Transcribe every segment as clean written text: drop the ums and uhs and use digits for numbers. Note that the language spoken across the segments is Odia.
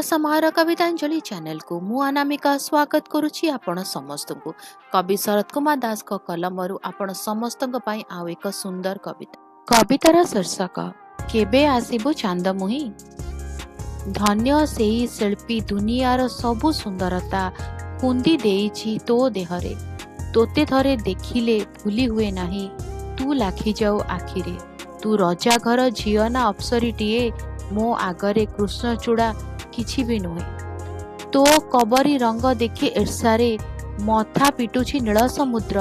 ସମାହାର କବିତାଞ୍ଜଳି ଚ୍ୟାନେଲକୁ ମୁଁ ଅନାମିକା ସ୍ୱାଗତ କରୁଛି ଆପଣ ସମସ୍ତଙ୍କୁ। କବି ଶରତ କୁମାର ଦାସଙ୍କ କଲମରୁ ଆପଣ ସମସ୍ତଙ୍କ ପାଇଁ ଆଉ ଏକ ସୁନ୍ଦର କବିତା। କବିତାର ଶୀର୍ଷକ କେବେ ଆସିବୁ ଚାନ୍ଦମୁହିଁ। ଧନ୍ୟ ସେଇ ଶିଳ୍ପୀ, ଦୁନିଆର ସବୁ ସୁନ୍ଦରତା ଖୁନ୍ଦି ଦେଇଛି ତୋ ଦେହରେ। ତୋତେ ଥରେ ଦେଖିଲେ ଭୁଲି ହୁଏ ନାହିଁ, ତୁ ଲାଖିଯାଉ ଆଖିରେ। ତୁ ରଜା ଘର ଝିଅ ନା ଅପ୍ସରୀଟିଏ, ମୋ ଆଗରେ କୃଷ୍ଣଚୂଡ଼ା କିଛି ବି ନୁହେଁ। ତୋ କବରୀ ରଙ୍ଗ ଦେଖି ଈର୍ଷାରେ ମଥା ପିଟୁଛି ନୀଳ ସମୁଦ୍ର।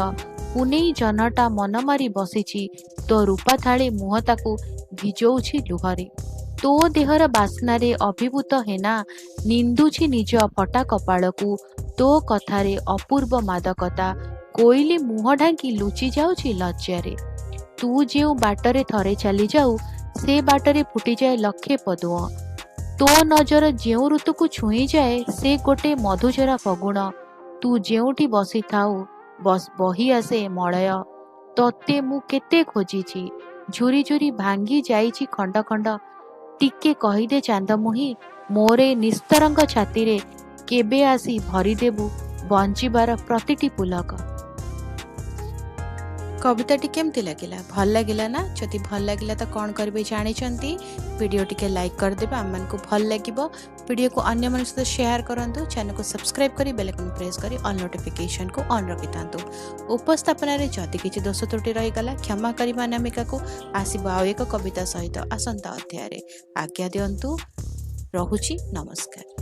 ପୁନେଇ ଜହ୍ନଟା ମନ ମାରି ବସିଛି, ତୋ ରୂପା ଥାଳି ମୁହଁ ତାକୁ ଭିଜଉଛି ଲୁହରେ। ତୋ ଦେହର ବାସ୍ନାରେ ଅଭିଭୂତ ହେନା ନିନ୍ଦୁଛି ନିଜ ଫଟା କପାଳକୁ। ତୋ କଥାରେ ଅପୂର୍ବ ମାଦକତା, କୋଇଲି ମୁହଁ ଢାଙ୍କି ଲୁଚି ଯାଉଛି ଲଜ୍ଜାରେ। ତୁ ଯେଉଁ ବାଟରେ ଥରେ ଚାଲିଯାଉ, ସେ ବାଟରେ ଫୁଟିଯାଏ ଲକ୍ଷେ ପଦୁଅଁ। ତୋ ନଜର ଯେଉଁ ଋତୁକୁ ଛୁଇଁଯାଏ, ସେ ଗୋଟେ ମଧୁଝରା ଫଗୁଣ। ତୁ ଯେଉଁଠି ବସିଥାଉ, ବହି ଆସେ ମଳୟ। ତତେ ମୁଁ କେତେ ଖୋଜିଛି, ଝୁରି ଝୁରି ଭାଙ୍ଗି ଯାଇଛି ଖଣ୍ଡ ଖଣ୍ଡ। ଟିକେ କହିଦେ ଚାନ୍ଦମୁହିଁ, ମୋର ଏ ନିସ୍ତରଙ୍ଗ ଛାତିରେ କେବେ ଆସି ଭରିଦେବୁ ବଞ୍ଚିବାର ପ୍ରତିଟି ପୁଲକ। କବିତାଟି କେମିତି ଲାଗିଲା? ଭଲ ଲାଗିଲା ନା? ଯଦି ଭଲ ଲାଗିଲା ତ କ'ଣ କରିବେ ଜାଣିଛନ୍ତି? ଭିଡ଼ିଓ ଟିକେ ଲାଇକ୍ କରିଦେବେ, ଆମମାନଙ୍କୁ ଭଲ ଲାଗିବ। ଭିଡ଼ିଓକୁ ଅନ୍ୟମାନଙ୍କ ସହିତ ସେୟାର କରନ୍ତୁ। ଚ୍ୟାନେଲକୁ ସବସ୍କ୍ରାଇବ୍ କରି ବେଲ୍ ଆଇକନ୍ ପ୍ରେସ୍ କରି ଅଲ୍ ନୋଟିଫିକେସନକୁ ଅନ୍ ରଖିଥାନ୍ତୁ। ଉପସ୍ଥାପନାରେ ଯଦି କିଛି ଦୋଷ ତ୍ରୁଟି ରହିଗଲା, କ୍ଷମା କରିବା ଅନାମିକାକୁ। ଆସିବ ଆଉ ଏକ କବିତା ସହିତ ଆସନ୍ତା ଅଧ୍ୟାୟରେ। ଆଜ୍ଞା ଦିଅନ୍ତୁ, ରହୁଛି, ନମସ୍କାର।